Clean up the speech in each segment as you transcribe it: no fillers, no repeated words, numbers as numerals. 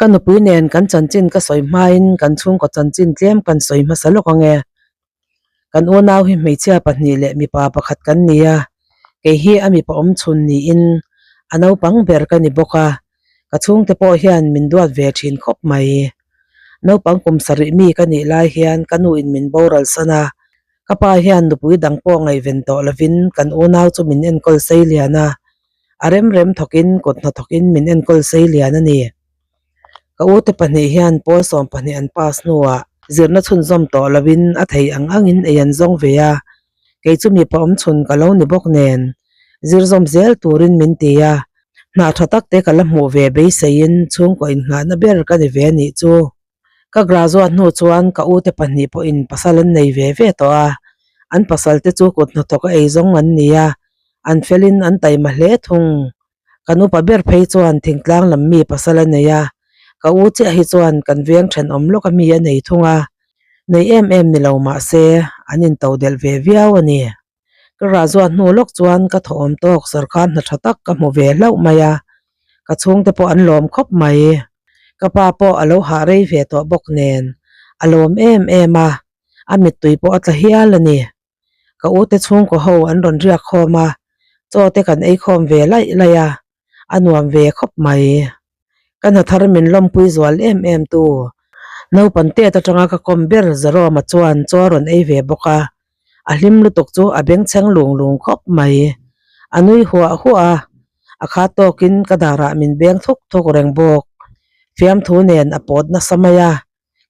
Ka nupui nen kan chanchin ka sawi hmain kan chhungkaw chanchin tlem kan sawi hmasa lawk ang e. Kan unau hi hmeichhia pahnih leh mipa pakhat kan ni a, kei hi a mipa awm chhun niin a naupang ber ka ni bawk a, ka chhungte pawh hian min duat ve thin khawp mai. Naupang kum sarih mi ka nih lai hian ka nuin min boral san a, ka pa hian nupui dang pawh ngaihven tawh lovin kan unau chu min enkawl sei lian a, a rem rem thawkin kut hnathawkin min enkawl sei lian a ni. Ka ute pahnih hian pawl 12 an pass hnuah zirna chhunzawm tawh lovin a thei ang angin ei an zawng ve a, kei chu mipa awm chhun ka lo ni bawk nen zir zawm zel turin min ti a, hna tha tak te ka la hmuh ve beiseiin chhungkaw inngahna ber ka ni ve anih chu. Ka graduate hnu chuan ka ute pahnih pawhin pasal an nei ve ve tawh a, an pasal te chu kut hnathawk a ei zawng an ni a, an felin an taima hle thung. Kan upa ber phei chuan thingtlang lam mi pasal a nei a, ka u chiah hi chuan kan veng thenawm lawk a mi a nei thung a, nei em em ni lo mah se an into delh ve viau a ni. Ka rah zuat hnu lawk chuan ka thawhawm tawk sawrkar hna tha tak ka hmu ve hlauh mai a, ka chhungte pawh an lawm khawp mai. Ka pa pawh a lo hah rei ve tawh bawk nen a lawm em em a, a mittui pawh a tla hial a ni. Ka ute chhungkaw ho an rawn riak khawm a, chaw te kan ei khawm ve laih laih a, a nuam ve khawp mai. Ka hna thar min lawmpui zual em em tu. Naupan tet atanga ka kawm ber Zaroma chuan chaw a rawn ei ve bawk a, a hlim lutuk chu a bengchheng lung lung khawp mai. A nui huah huah a, a kha tawkin ka darah min beng thuk thuk reng bawk. Fiamthu nen a pawt nasa mai a,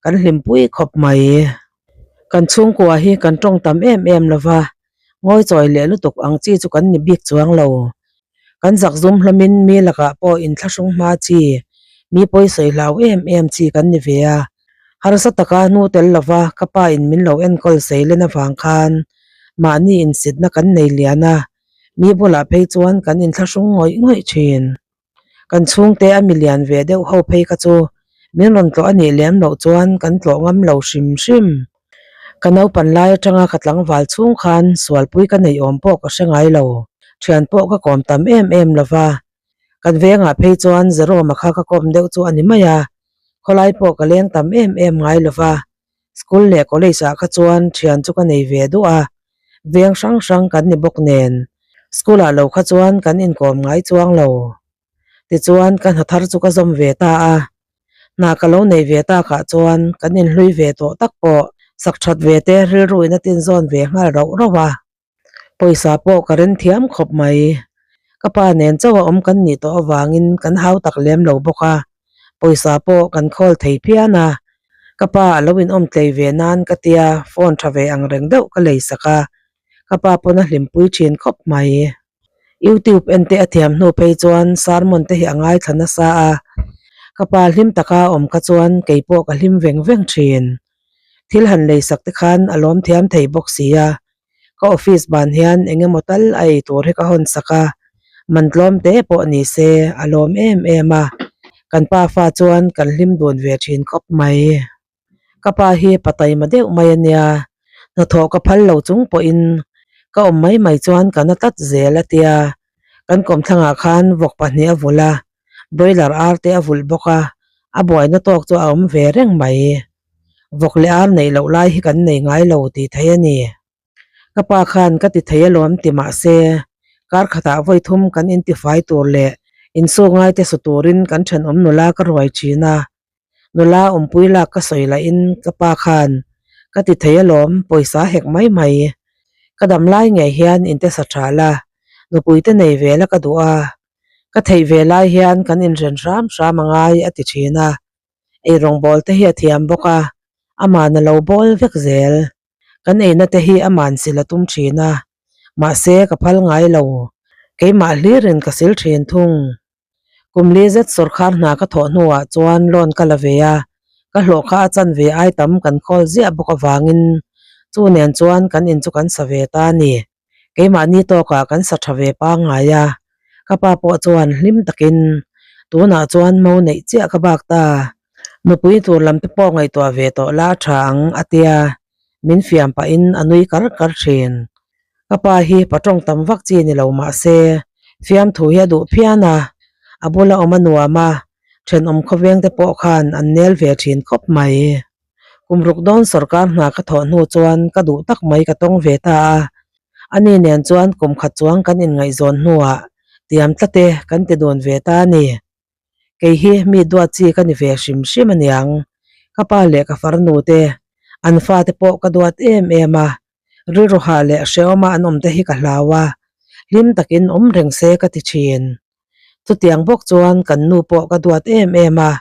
kan hlimpui khawp mai. Kan chhungkua hi kan tawng tam em em lo va, ngawi chawi leh lutuk ang chi chu kan ni bik chuang lo. Kan zak zum hlawmin mi lakah pawh inthlahrung hma chi, mi pawi sawi hlau em em chi kan ni ve a. Harsa taka hnu tel lova ka pa in min lo enkawl sei len avang khan mahni insitna kan nei lian a, mi bulah phei chuan kan inthlahrung ngawih ngawih thin. Kan chhungte a milian ve deuh ho phei kha chu min rawn tlawh a nih lem loh chuan kan tlawh ngam lo hrim hrim. Ka naupan lai atanga ka tlangval chhung khan sualpui ka neih awm pawh ka hre ngai lo. Thian pawh ka kawm tam em em lo va. Kan vengah phei chuan Jerome-a kha ka kawm deuh chu a ni mai a. Khawlai pawh ka leng tam em em ngai lo va. School leh college ah kha chuan thian chu ka nei ve duh a, veng hrang hrang kan ni bawk nen school ah lo kha chuan kan inkawm ngai chuang lo. Tichuan ka hna thar chu ka zawm ve ta a, hna ka lo nei ve takah chuan kan inhlui ve tawh tak pawh sak that ve te rilru in a tinzawn ve nghal rauh rauh a. Pawisa pawh ka ren thiam khawp mai. Ka pa nen chauh a awm kan nih tawh avangin kan hau tak lem lo bawk a, pawisa pawh kan khawl thei phian a. Ka pa a lo inawm tlei ve nan ka tia phone tha ve ang reng deuh ka lei sak a, ka pa pawn a hlimpui thin khawp mai. YouTube en te a thiam hnu phei chuan sermon te hi a ngaithla nasa a, ka pa hlim taka a awm kha chuan kei pawh ka hlim veng veng thin. Thil han lei sak te khan a lawm thiam thei bawk si a, ka office ban hian eng emaw tal a ei tur hi ka hawn sak a, man tlawm te pawh ni se a lawm em em a, kan pa fa chuan kan hlim dun ve thin khawp mai. Ka pa hi pa taima deuh mai a nia, hnathawh ka phal lo chung pawhin ka awm mai mai chuan ka na tlat zel a tia, kan kawmthlangah khan vawk pahnih a vulh a, broiler ar te a vulh bawk a, a buaina tawk chu a awm ve reng mai. Vawk leh ar neih loh lai hi kan nei ngai lo tih theih a ni. Ka pa khan ka ti thei alawm ti mah se, kar khatah vawi thum kan intifai tur leh insuk ngai te su turin kan thenawm nula ka ruai thin a. Nula awmpui lak ka sawi lahin ka pa khan ka ti thei alawm pawisa hek mai mai. Ka dam lai ngei hian inte sa tha la, nupui te nei ve la ka duh a. Ka theih ve lai hian kan inhren hram hram a ngai a ti thin a. Ei rawngbâwl te hi a thiam bawk a, aman a lo bâwl vek zel. Kan eina te hi aman sil a tum thin a, mahse ka phal ngai lo. Keimah hlirin ka sil thin thung. Kum li zet sawrkhar hna ka thawh hnuah chuan loan ka la ve a, ka hlawh kha a chan ve ai tam kan khawl ziah bawk avangin chu nen chuan kan in chu kan sa ve ta a ni. Keimahni tawkah kan sa tha ve pangngai a, ka pa pawh chuan hlim takin tunah chuan mo neih chiah ka bak ta, nupui tur lam te pawh ngaihtuah ve tawh la tha ang a tia, min fiam pahin a nui kar kar thin. Ka pa hi pa tawng tam vak chi ni lo mah se, fiamthu hi a duh phian a, a bula awm a nuam a. Thenawm khawveng te pawh khan an nel ve thin khawp mai. Kum ruk dawn sorkar hna ka thawh hnu chuan ka duh tak mai ka tawng ve ta a. Ani nen chuan kum khat chuang kan inngaihzawn hnuah tiam tlat e kan ti dun ve ta a ni. Kei hi mi duat chi ka ni ve hrim hrim aniang. Ka pa leh ka farnu te, an fate pawh ka duat em em a. Rilru hah leh hrehawma an awm te hi ka hlau a, hlim takin awm reng se ka ti thin. Chutiang bawk chuan kan nu pawh ka duat em em a,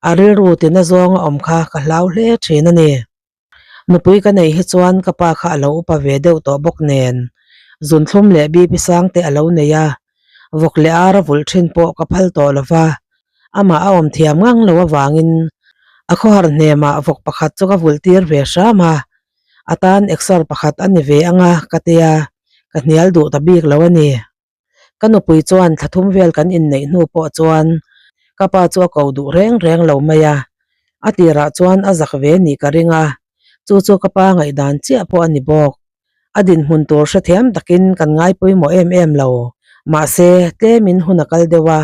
a rilru tina zawnga awm kha ka hlau hle thin a ni. Nupui ka neih hi chuan ka pa kha a lo upa ve deuh tawh bawk nen, zunthlum leh bipi sang te a lo nei a, vawk leh ar a vulh thin pawh ka phal tawh lo va, amah a awm thiam ngang lo avangin a khawhar hnemah vawk pakhat chu ka vulh tir ve hram a, a tan exer pakhat a ni ve anga ka tia, ka hnial duh ta bik lo a ni. Ka nupui chuan thla thum vel kan inneih hnu pawh chuan ka pa chu a ko duh reng reng lo mai a, a tirah chuan a zak ve nih ka ring a, chu chu ka pa ngaihdan chiah pawh a ni bawk. A dinhmun tur hrethiam takin kan ngaipawimawh em em lo, mahse tlemin hun a kal deuh a,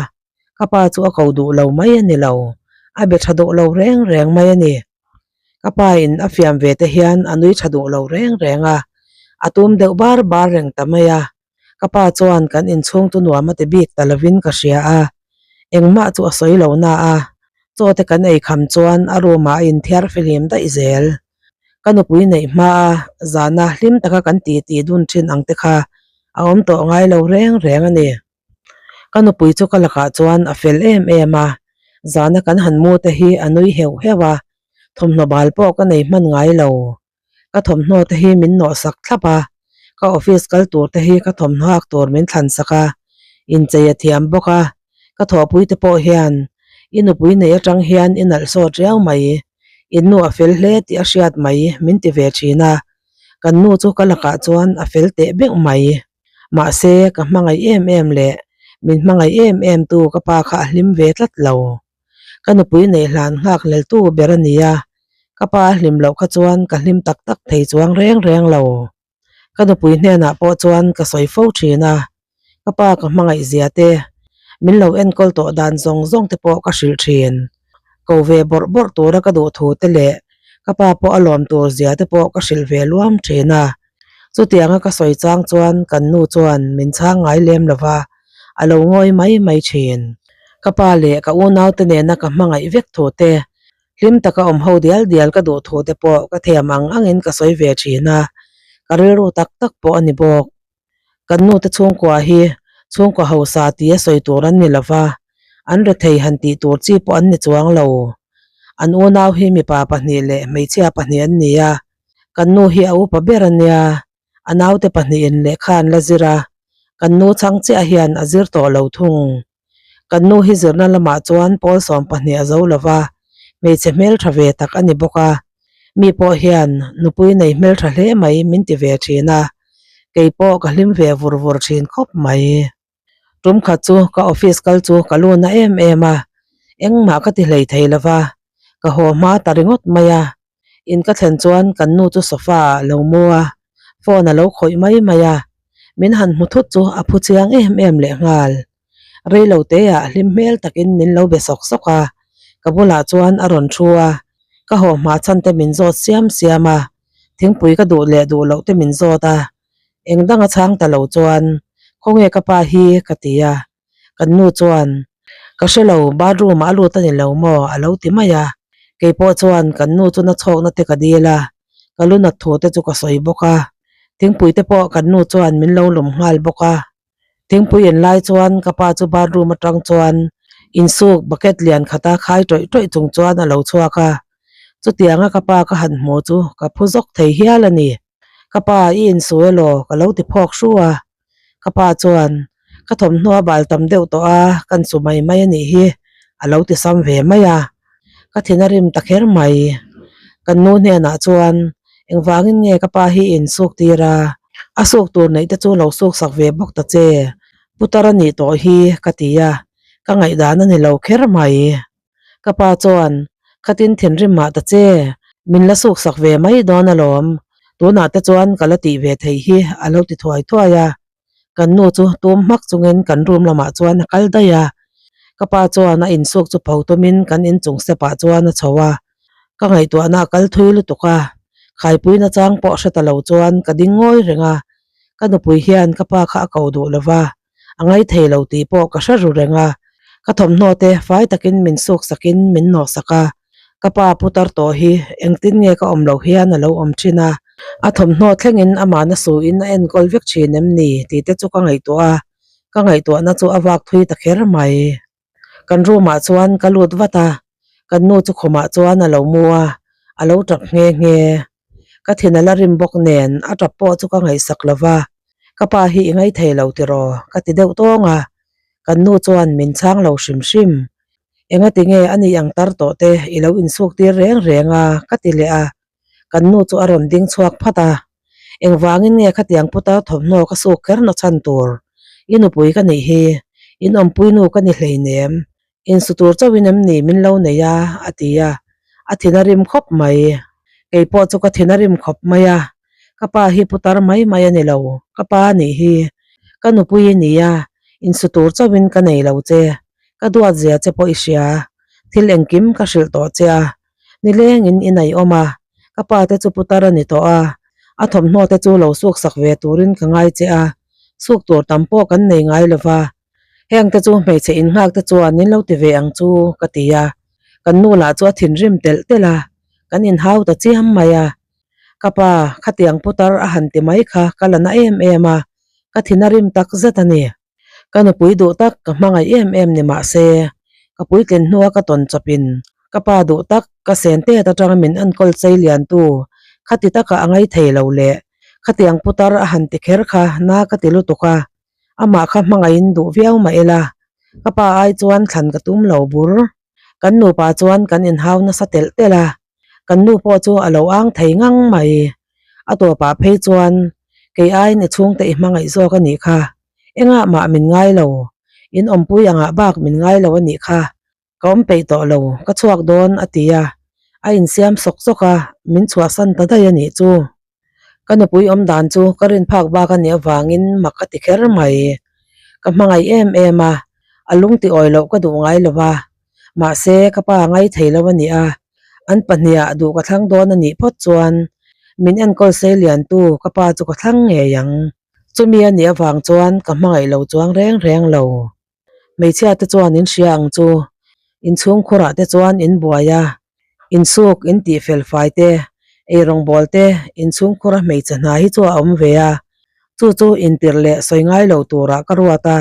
ka pa chu a ko duh lo mai a ni lo, a be tha duh lo reng reng mai a ni. Ka pa in a fiam ve te hian a nui tha duh lo reng reng a, a tum deuh bar bar reng ta mai a. Ka pa chuan kan inchhung chu nuam a ti bik ta lovin ka hria a, engmah chu a sawi lo na a, chaw te kan ei kham chuan a room ah a inthiar fihlim daih zel. Ka nupui neih hma a, zana hlim taka kan titi dun thin ang te kha a awm tawh ngai lo reng reng a ni. Ka nupui chu ka lakah chuan a fel em em a, zana kan han mu te hi a nui heuh heuh a, thawmhnaw bal pawh ka nei hman ngai lo. Ka thawmhnaw te hi min nawh sak thlap a, ka office kal tur te hi ka thawmhnaw hak tur min thlan sak a, inchei a thiam bawk a, ka thawhpui te pawh hian i nupui nei atang hian i nalh sawt riau mai, in nu a fel hle tih a hriat mai min ti ve thin a, kan nu chu ka lakah chuan a fel teh beuh mai. Mahse ka hmangaih em em leh min hmangaih em em tu ka pa kha a hlim ve tlat lo. Ka nupui neih hlan nghak hleltu ber a ni a, ka pa a hlim loh kha chuan ka hlim tak tak thei chuang reng reng lo. Ka nupui hnenah pawh chuan ka sawi fo thin a, ka pa ka hmangaih zia te, min lo enkawl tawh dan zawng zawng te pawh ka hrilh thin. Ko ve bawrh bawrh tura ka duh thu te leh ka pa pawh a lawm tur zia te pawh ka hrilh ve luam thin a. Chutianga ka sawi chang chuan kan nu chuan min chhang ngai lem lo va, a lo ngawi mai mai thin. Ka pa leh ka unaute nena ka hmangaih vek thu te, hlim taka awm ho dial dial ka duh thu te pawh ka thiam ang angin ka sawi ve thin a, ka rilru tak tak pawh a ni bawk. Kan nute chhungkua hi chhungkua hausa tia sawi tur an ni lo va, an rethei han tih tur chi pawh an ni chuang lo. An unau hi mipa pahnih leh hmeichhia pahnih an ni a, Kan nu hi a upa ber a nia, a naute pahnihin lehkha an la zir a, kan nu chhang chiah hian a zir tawh lo thung. Kan nu hi zirna lamah chuan pawl 12 a zo lo va, hmeichhe hmeltha ve tak a ni bawk a, mi pawh hian nupui nei hmeltha hle mai min ti ve thin a, kei pawh ka hlim ve vur vur thin khawp mai. Tum khat chu ka office kal chu ka lu na em em a, engmah ka ti hlei thei lo va, ka haw hma ta ringawt mai a. In ka thlen chuan kan nu chu sofa ah a lo mu a, phone a lo khawih mai mai a, min han hmu thut chu a phu chiang em em lehnghal. Reilo te ah hlim hmel takin min lo be sawk sawk a, ka bulah chuan a rawn thu a, ka haw hma chhan te min zawt siam siam a, thingpui ka duh leh duh loh te min zawt a. Eng dang a chhang ta lo chuan, Khawnge ka pa hi? ka ti a. Kan nu chuan, Ka hre lo, bathroom ah a lut a ni lo maw? a lo ti mai a. Kei pawh chuan kan nu chu na chhawkna te ka dil a, ka lu nat thu te chu ka sawi bawk a. Thingpui te pawh kan nu chuan min lo lawm nghal bawk a. Thingpui in lai chuan ka pa chu bathroom atang chuan insuk bucket lian khata khai tawih tawih chung chuan a lo chhuak a. Chutianga ka pa ka han hmu chu ka phu zawk thei hial a ni. Ka pa i insu elaw ka lo ti phawk hru a. Ka pa chuan ka thawmhnaw a bal tam deuh tawh a, kan su mai mai a nih hi a lo ti sam ve mai a. Ka thin a rim ta kher mai. Kan nu hnenah chuan engvangin nge ka pa hi i insuk tir a, a suk tur neih te chu lo suk sak ve bawk ta che, putar a nih tawh hi ka ti a, ka ngaihdan a ni lo kher mai. Ka pa chuan, Khatin thinrim mah ta che, min la suk sak ve mai dawn alawm, tunah te chuan ka la tih ve thei hi a lo ti thuai thuai a. Kan nu chu tum hmak chungin kan room lamah chuan a kal daih a. Ka pa chuan a insuk chu pho tumin kan inchung step ah chuan a chho a, ka ngaihtuahna a kal thui lutuk a, khaipui nachang pawh hre ta lo chuan ka ding ngawi reng a, ka nupui hian ka pa kha a ko duh lo va, a ngaithei lo tih pawh ka hre ru reng a, ka thawmhnaw te fai takin min suk sakin min nawh sak a, ka pa putar tawh hi engtin nge ka awm loh hian a lo awm thin a, a thawmhnaw thlengin amahna suin a enkawl vek thin em ni tih te chu ka ngaihtuah a, ka ngaihtuahna chu a vak thui ta kher mai. Kan room ah chuan ka lut vat a, kan nu chu khumah chuan a lo mu a, a lo tap nghe nghe. Ka thin a la rim bawk nen a tap pawh chu ka ngaihsak lo va, ka pa hi i ngaithei lo tiraw ka ti deuh tawng a, kan nu chuan min chhang lo hrim hrim. Engati nge a ni ang tar tawh te i lo insuk tir reng reng a ka ti leh a, kan nu chu a rawn ding chhuak phat a, Engvangin nge khatiang putar thawmhnaw ka suk kher na chhan tur? I nupui ka nih hi, in awmpuinu ka ni hleinem, insu tur chauhin em ni min lo nei a? a ti a, a thin a rim khawp mai. Kei pawh chu ka thin a rim khawp mai a, ka pa hi putar mai mai a ni lo, ka pa a nih hi, ka nupui i ni a, insu tur chauhin ka nei lo che, ka duat zia che pawh i hria, thil engkim ka hrilh tawh che a, Nilengin i nei awm a, ka pa te chu putar a ni tawh a, a thawmhnaw te chu lo suk sak ve turin ka ngai che a, suk tur tam pawh kan nei ngai lo va, heng te chu hmeichhe innghak te chuan min lo ti ve ang chu ka ti a, kan nu lah chu a thinrim telh telh a, kan inhau ta chiam mai a, ka pa khatiang putar a han ti mai kha ka la na em em a, ka thin a rim tak zet a ni. Ka nupui duh tak ka hmangaih em em ni mah se, ka puitlin hnua ka tawn chawpin ka pa duh tak ka sen tet atanga min enkawl chei liantu khati taka a ngai thei lo leh khatiang putar a han ti kher kha na ka ti lutuk a, amah kha hmangaihin duh viau mah ila ka pa ai chuan thlan ka tum lo bur. Kan nupa chuan kan inhau nasa telh telh a, kan nu pawh chu a lo ang thei ngang mai. A tawpah phei chuan kei aiin i chhungte i hmangaih zawk a nih kha, engah mah min ngai lo, in awmpui angah bak min ngai lo a nih kha, ka awm peih tawh lo, ka chhuak dawn a ti a, a insiam sawk sawk a, min chhuahsan ta daih a nih chu. Ka nupui awm dan chu ka rin phak bak a nih avangin mak ka ti kher mai. Ka hmangaih em em a, a lung ti awi loh ka duh ngai lo va, mahse ka pa ngai thei lo a ni a, an pahniha duh ka thlang dawn a nih phawt chuan min enkawl sei liantu ka pa chu ka thlang ngei ang. Chumi a nih avang chuan ka hmangaih lo chuang reng reng lo. Hmeichhia te chuan in hria ang chu, inchhungkhurah te chuan in buai a, insuk in tih fel fai te, eirawngbawl te, inchhungkhura hmeichhe hna hi chu a awm ve a, chu chu intirh leh sawi ngai lo turah ka ruat a,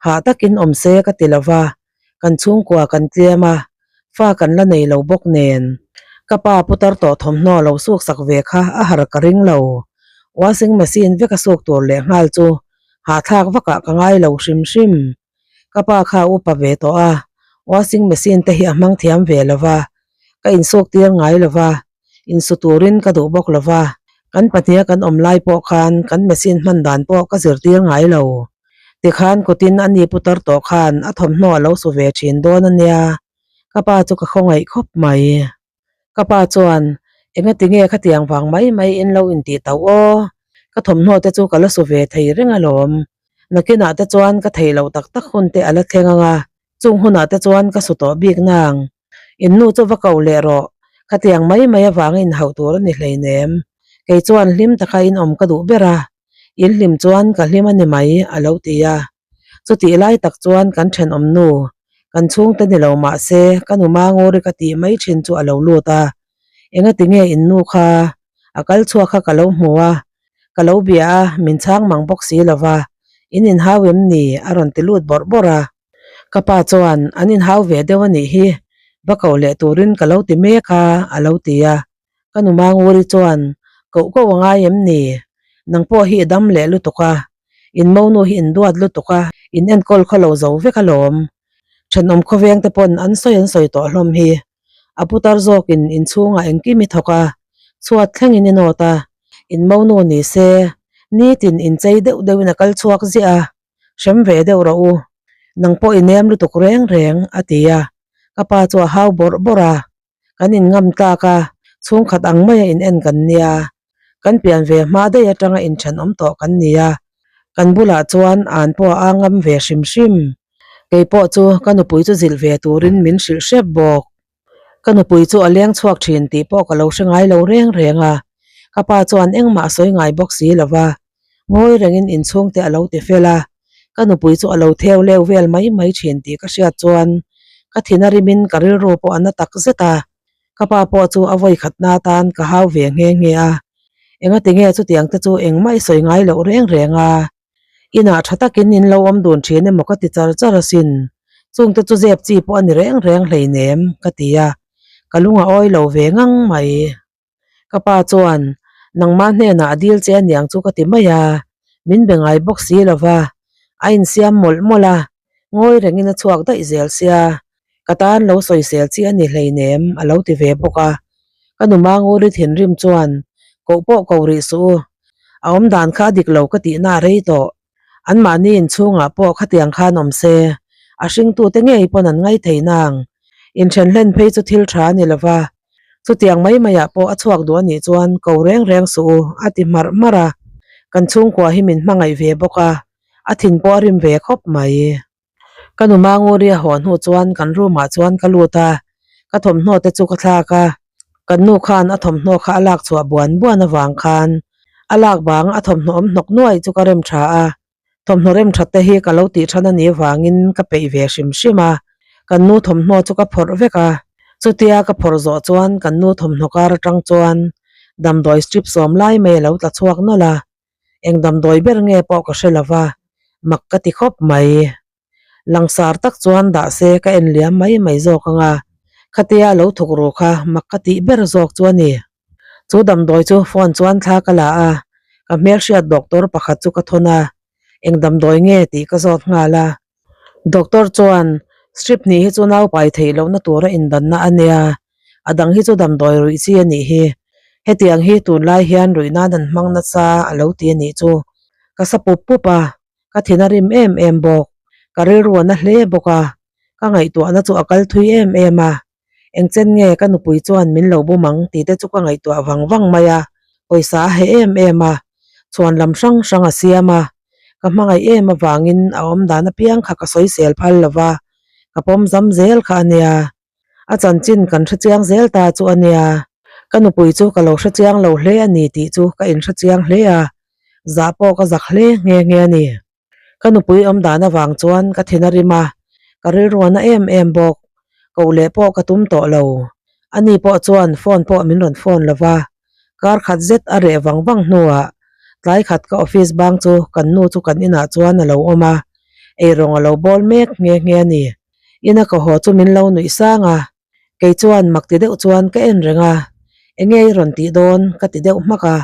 hah takin awm se ka ti lo va, kan chhungkua kan tlem a, fa kan la nei lo bawk nen. Ka pa putar tawh thawmhnaw lo suk sak ve kha a har ka ring lo, washing machine vek a suk tur leh nghal chu hahthlak vakah ka ngai lo hrim hrim. Ka pa kha a upa ve tawh a, washing machine te hi a hmang thiam ve lo va, ka insuk tir ngai lo va, insu turin ka duh bawk lo va, kan pahniha kan awm lai pawh khan kan machine hman dan pawh ka zirtir ngai lo. Tikhan kutin a ni putar tawh khan a thawmhnaw a lo su ve thin dawn a nia, ka pa chu ka khawngaih khawp mai. Ka pa chuan, Engati nge khatiang vang mai mai in lo intih tauh aw? Ka thawmhnaw te chu ka la su ve thei reng alawm. Nakinah te chuan ka theih loh tak tak hun te a la thleng ang a, chung hunah te chuan ka su tawh bik nang. In nu chu va ko leh rawh, khatiang mai mai avanga inhauh tur a ni hleinem. Kei chuan hlim taka in awm ka duh ber a, in hlim chuan ka hlim a ni mai, a lo ti a. Chutih lai tak chuan kan thenawm nu, kan chhungte ni lo mah se ka nu Manguri ka tih mai thin chu a lo lut a, engati nge in nu kha a kal chhuak kha ka lo hmu a, ka lo bia a, min chhang mang bawk si lo va, in inhau em ni? a rawn ti lut bawrh bawrh a. Ka pa chuan an inhau ve deuh a nih hi, va koh leh turin ka lo ti mek a, a lo ti a. Ka nu Manguri chuan koh koh a ngai em ni? Nang pawh hi i dam leh lutuk a, in monu hi in duat lutuk a, in enkawl khaw lo zo vek alawm. Thenawm khawveng te pawn an sawi an sawi tawh hlawm hi. A putar zawkin inchhungah engkim i thawk a, chhuat thlengin i nawt a, in monu ni se, nitin inchei deuh deuhin a kal chhuak ziah a, hrem ve deuh rawh u, nang pawh i nem lutuk reng reng, a ti a, ka pa chu a hau bawrh bawrh a. Kan inngam tlak a, chhungkhat ang maia in en kan nia. Kan pian ve hma daih atanga inthenawm tawh kan ni a, kan bulah chuan an pawh a ngam ve hrim hrim. Kei pawh chu ka nupui chu zilh ve turin min hrilh hrep bawk. Ka nupui chu a leng chhuak thin tih pawh ka lo hre ngai lo reng reng a, ka pa chuan engmah a sawi ngai bawk si lo va, ngawi rengin inchhungte a lo ti fel a, ka nupui chu a lo theu leu vel mai mai thin tih ka hriat chuan ka thin a rimin ka rilru pawh a na tak zet a, ka pa pawh chu a vawi khatna atan ka hau ve nghe nghe a, engati nge chutiang te chu engmah i sawi ngai loh reng reng a. Inah tha takin in lo awm dun thin emaw ka ti char char asin, chungte chu zep chi pawh a ni reng reng hleinem ka ti a, ka lung a awi lo ve ngang mai. Ka pa chuan, Nangmah hnenah a dil che aniang chu ka ti mai a, min be ngai bawk si lo va, a insiam mawlh mawlh a, ngawi rengin a chhuak daih zel sia, ka tan lo sawisel chi a ni hleinem a lo ti ve bawk a. Ka nu Manguri thinrim chuan, Koh pawh ko rih suh u, a awm dan kha a dik lo ka tihna a rei tawh. Anmahni inchhungah pawh khatiang khan awm se, a hringtute ngei pawn an ngai thei nang. Inthen hlen phei chu thil tha a ni lo va, chutiang mai maiah pawh a chhuak duh a nih chuan ko reng reng suh u a ti hmarh hmarh a. Kan chhungkua hi min hmangaih ve bawk a, a thin pawh a rim ve khawp mai. Ka nu Manguri a haw hnu chuan kan room ah chuan ka lut a, ka thawmhnaw te chu ka thlak a, kan nu khan a thawmhnaw kha a lak chhuah buan buan avang khan a lak bang a thawmhnaw awm hnawk nuai chu ka rem tha a, thawmhnaw rem that te hi ka lo tih than a nih vangin ka peih ve hrim hrim a, kan nu thawmhnaw chu ka phawrh vek a, chutia ka phawrh zawh chuan kan nu thawmhnaw kar atang chuan damdawi strip sawm lai mai a lo tla chhuak nawlh a. Eng damdawi ber nge pawh ka hre lo va, mak ka ti khawp mai. Langsar tak chuan dah se ka en liam mai mai zawk ang a, khatia lo thuk ru kha mak ka tih ber zawk chu a ni. Chu damdawi chu phone chuan thla ka la a, ka hmelhriat doctor pakhat chu ka thawn a, eng damdawi nge tih ka zawt nghal a. Doctor chuan strip hnih hi chu nau pai theih lohna tura indanna a nia, a dang hi chu damdawi ruih chi a nih hi. Hetiang hi tunlai hian ruih nan an hmang nasa a lo ti a nih chu. Ka sa pup pup a, ka thin a rim em em bawk. Ka rilru a na hle bawk a, ka ngaihtuahna chu a kal thui em em a. Engchen nge ka nupui chuan min lo bum ang tih te chu ka ngaihtuah vang vang mai a, pawisa a heh em em a, chhuan lam hrang hrang a siam a, ka hmangaih em avangin a awm dan apiang kha ka sawisel phal lo va, ka pawm zam zel kha a nia. A chanchin kan hrechiang zel ta chu a nia, ka nupui chu ka lo hrechiang lo hle a ni tih chu ka inhrechiang hle a, zah pawh ka zak hle nghe nghe a ni. Ka nupui awm dan avang chuan ka thin a rim a, ka rilru a na em em bawk. Koh leh pawh ka tum tawh lo. Ani pawh chuan phone pawh min rawn phone lo va, kar khat zet a reh vang vang hnuah tlai khat ka office bang chu kan nu chu kan inah chuan a lo awm a, eirawng a lo bawl mek nghe nghe a ni. Ina ka haw chu min lo nuih sang a, kei chuan mak ti deuh chuan ka en reng a, enge i rawn tih dawn ka ti deuh hmak a.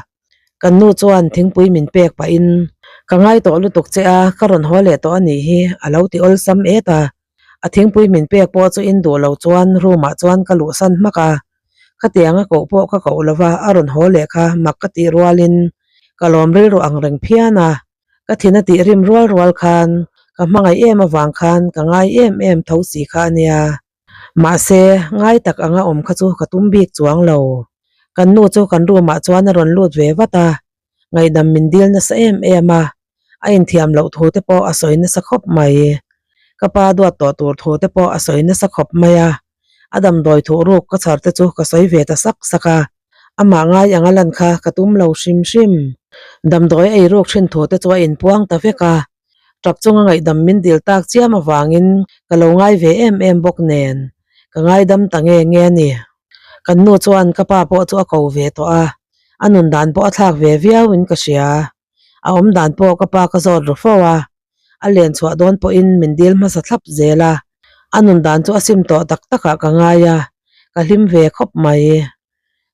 Kan nu chuan thingpui min pek pahin, Ka ngai tawh lutuk che a, ka rawn haw leh tawh a nih hi, a lo ti awlsam et a. A thingpui min pek pawh chu in duh lo chuan room ah chuan ka luhsan hmak a. Khatiang a koh pawh ka koh lo va, a rawn haw leh kha mak ka tih rualin ka lawm rilru ang reng phian a. Ka thin a tih rim rual rual khan ka hmangaih em avang khan ka ngai em em tho si kha a nia. Mahse, ngai tak anga awm kha chu ka tum bik chuang lo. Kan nu chu kan room ah chuan a rawn lut ve vat a, ngaihdam min dil nasa em em a, a inthiam loh thu te pawh a sawi nasa khawp mai. Ka pa duat tawh tur thu te pawh a sawi nasa khawp mai a, a damdawi thuh ruk ka chhar te chu ka sawi ve ta sak sak a, amah ngai anga lan kha ka tum lo hrim hrim. Damdawi a eiruk thin thu te chu a inpuang ta vek a, Tap chunga ngaihdam min dil tak chiam avangin ka lo ngai ve em em bawk nen ka ngaidam ta nge nge a ni. Kan nu chuan ka pa pawh chu a ko ve tawh a, a nun dan pawh a thlak ve viau in ka hria. A awm dan pawh ka pa ka zawt ru fo a, a len chhuah dawn pawhin min dil hmasa thlap zel a, a nun dan chu a sim tawh tak takah ka ngai a, ka hlim ve khawp mai.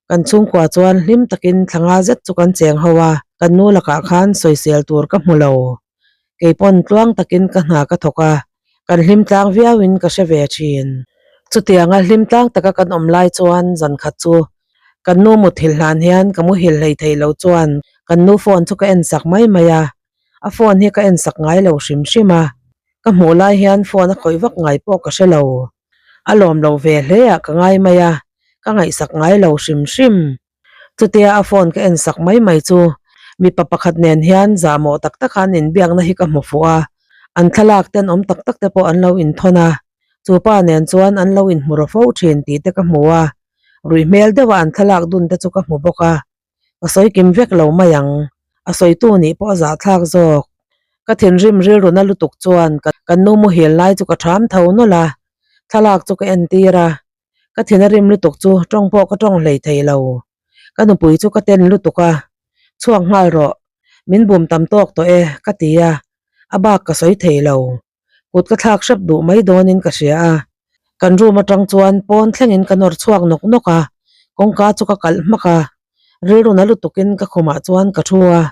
Kan chhungkua chuan hlim takin thla nga zet chu kan cheng ho a, kan nu lakah khan sawisel tur ka hmu lo. Kei pawn tluang takin ka hna ka thawk a, kan hlim tlang viauin ka hre ve thin. Chutianga hlim tlang taka kan awm lai chuan zan khat chu kan nu muthilh hlan hian ka muhil hlei thei lo chuan kan nu phone chu ka en sak mai mai a, a phone hi ka en sak ngai lo hrim hrim a, ka hmuh lai hian phone a khawih vak ngai pawh ka hre lo. A lawm lo ve hle ah ka ngai mai a, ka ngaihsak ngai lo hrim hrim. Chutia a phone ka en sak mai mai chu mipa pakhat nen hian zahmawh tak tak a an inbiakna hi ka hmu fuh a. An thlalak tenawm tak tak te pawh an lo inthawn a, chu pa nen chuan an lo inhmu rawh fo thin tih te ka hmu a, ruih hmel deuha an thlalak dun te chu ka hmu bawk a. Ka sawi kim vek lo mai ang, a sawitu nih pawh a zahthlak zawk. Ka thinrim rilru na lutuk chuan kan nu muhil lai chu ka ṭham tho nawlh a, thlalak chu ka entir a, ka thin a rim lutuk chu tawng pawh ka tawng hlei thei lo. Ka nupui chu ka ten lutuk a, chhuak nghal rawh, min bum tam tawk tawh e ka ti a, a bak ka sawi thei lo. Kut ka thlak hrep duh mai dawnin ka hria a, kan room atang chuan pawn thlengin ka nawr chhuak nawk nawk a, kawngka chu ka kalh hmak a, rilru na lutukin ka khumah chuan ka thu a,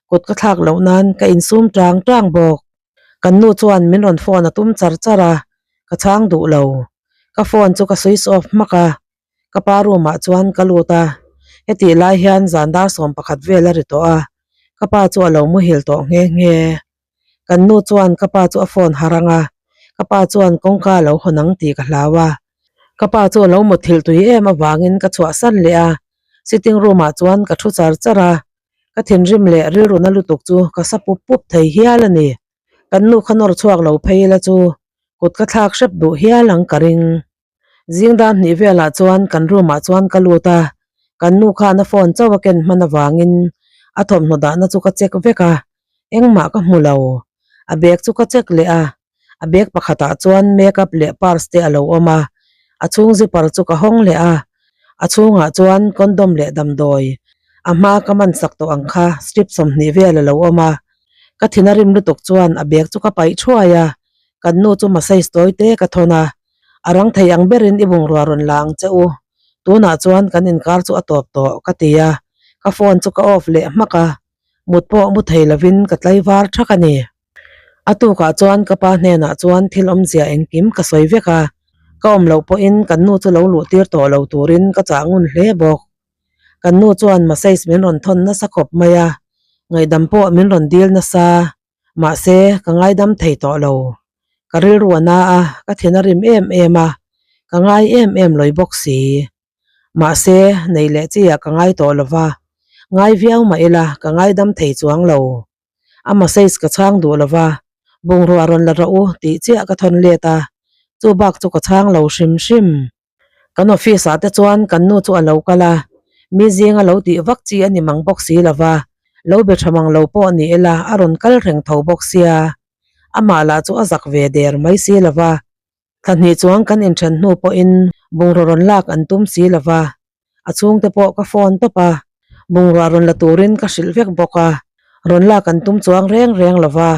kut ka thlak loh nan ka insum tang tang bawk. Kan nu chuan min rawn phone a tum char char a, ka chhang duh lo. Ka phone chu ka switch off hmak a, ka pa room ah chuan ka lut a, hetih lai hian zan dar 11 vel a ri tawh a, ka pa chu a lo muhil tawh nghe nghe. Kan nu chuan ka pa chu a phone har ang a, ka pa chuan kawngka a lo hawn ang tih ka hlau a. Ka pa chu a lo mutthilh tui em avangin ka chhuahsan leh a, sitting room ah chuan ka thu char char a, ka thinrim leh rilru na lutuk chu ka sa pup pup thei hial a ni. Kan nu kha nawr chhuak lo phei ila chu kut ka thlak hrep duh hial ang ka ring. Zing dan hnih velah chuan kan room ah chuan ka lut a, kan nu khan a phone chauh a ken hman avangin a thawmhnaw dahna chu ka check vek a, engmah ka hmu lo. A bag chu ka check leh a, a bag pakhatah chuan makeup leh purse te a lo awm a, a chhung zipper chu ka hawng leh a, a chhungah chuan condom leh damdawi a hma ka man sak tawh ang kha strip 20 vel a lo awm a, ka thin a rim lutuk chuan a bag chu ka paih thuai a, kan nu chu massage tawi te ka thawn a. A rang thei ang berin i bungrua rawn la ang che u. Tunah chuan kan inkar chu a tawp tawh, ka ti a. Ka phone chu ka off leh hmak a, mut pawh mu thei lovin ka tlaivar thak a ni. A tukah chuan ka pa hnenah chuan thil awmzia engkim ka sawi vek a, ka awm loh pawhin kan nu chu lo luh tir tawh lo turin ka chah ngun hle bawk. Kan nu chuan massage min rawn thawn nasa khawp mai a, ngaihdam pawh min rawn dil nasa. Mahse, ka ngaidam thei tawh lo. Ka rilru a na a, ka thin a rim em em a, ka ngai em em lawi bawk si. Mahse, nei leh chi ah ka ngai tawh lo va, ngai viau mah ila ka ngaidam thei chuang lo. A message ka chhang duh lo va, bungrua rawn la rawh u tih chiah ka thawn let a, chu bak chu ka chhang lo hrim hrim. Kan office ah te chuan kan nu chu a lo kal a, mi zinga lo tih vak chi a ni mang bawk si lo va, lo be tha mang lo pawh ni ila a rawn kal reng tho bawk sia. Amah lah chu a zak ve der mai si lo va, thla hnih chuang kan inthen hnu pawhin bungraw rawn lak an tum si lo va, a chhungte pawh ka phone tawp a, bungrua rawn la turin ka hrilh vek bawk a, rawn lak an tum chuang reng reng lo va,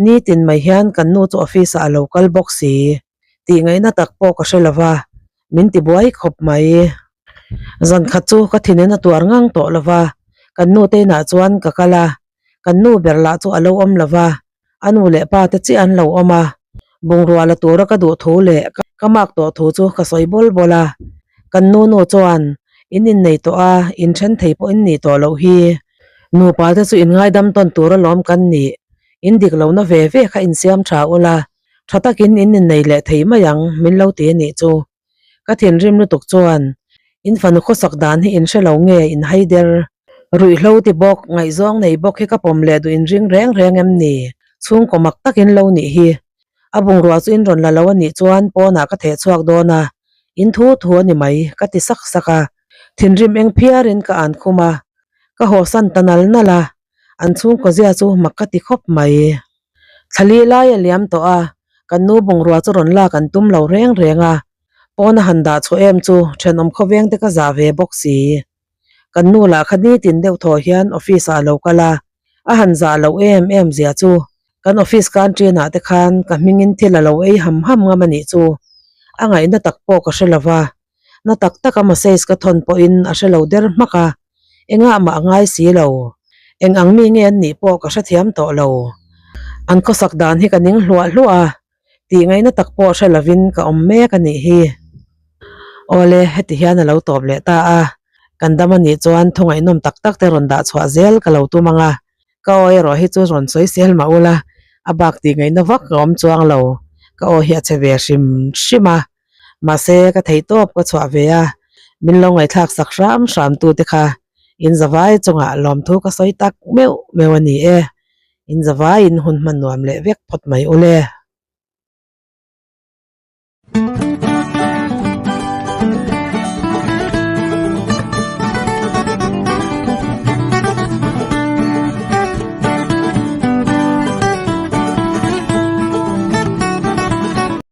nitin mai hian kan nu chu office ah a lo kal bawk si. Tih ngaihna tak pawh ka hre lo va, min ti buai khawp mai. Zan khat chu ka thinin a tuar ngang tawh lo va, kan nu te inah chuan ka kal a, kan nu ber lah chu a lo awm lo va, a nu leh pa te chiah an lo awm a, bungrua la tura ka duh thu leh ka mak tawh thu chu ka sawi bawl bawl a, kan nu nu chuan in innei tawh a, in then thei pawh in nih tawh loh hi, nupa te chu in ngaidam tawn tur alawm kan nih, in dik lohna ve ve kha insiam tha ula, Tha takin in innei leh thei mai ang, min lo ti a nih chu. Ka thinrim lutuk chuan, In fanu khawsak dan hi in hre lo nge, in hai der. Ruihhlo ti bawk, ngaihzawng nei bawk hi ka pawm leh duh in ring reng reng em ni? Chhungkaw mak takin lo nih hi. A bungrua chu in rawn la lo a nih chuan pawnah ka theh chhuak dawn a, in thu thu a ni mai, ka ti sak sak a. Thinrim eng phiarin ka an khum a, ka hawsan ta nal nal a, an chhungkaw zia chu mak ka ti khawp mai. Thlali lai a liam tawh a, kan nu bungrua chu rawn lak an tum lo reng reng a, pawn a han dah chhuah em chu thenawm khawveng te ka zah ve bawk si. Kan nu lah kha nitin deuh thaw hian office ah a lo kal a, a han zah loh em em zia chu kan office canteen ah te khan ka hmingin thil a lo ei ham ham ngam a nih chu a ngaihna tak pawh ka hre lo va, na tak taka message ka thawn pawhin a hre lo der hmak a, engah mah a ngai si lo. Eng ang mi nge an nih pawh ka hrethiam tawh lo. An khawsak dan hi ka ning hluah hluah a, tih ngaihna tak pawh hre lovin ka awm mek a nih hi. Awle, heti hian a lo tawp leh ta a, kan dam a nih chuan thu ngaihnawm tak tak te rawn dah chhuah zel ka lo tum ang a, ka aw erawh hi chu rawn sawi sel mah ula, a bak tih ngaihna vak ka awm chuang lo, ka aw hi a che ve hrim hrim a. Mahse, ka thei tawp ka chhuah ve a, min lo ngaihthlak sak hram hram tu te kha in zavai chungah lawmthu ka sawi tak meuh meuh a ni e. In zavaiin hun hman nuam leh vek phawt mai ule.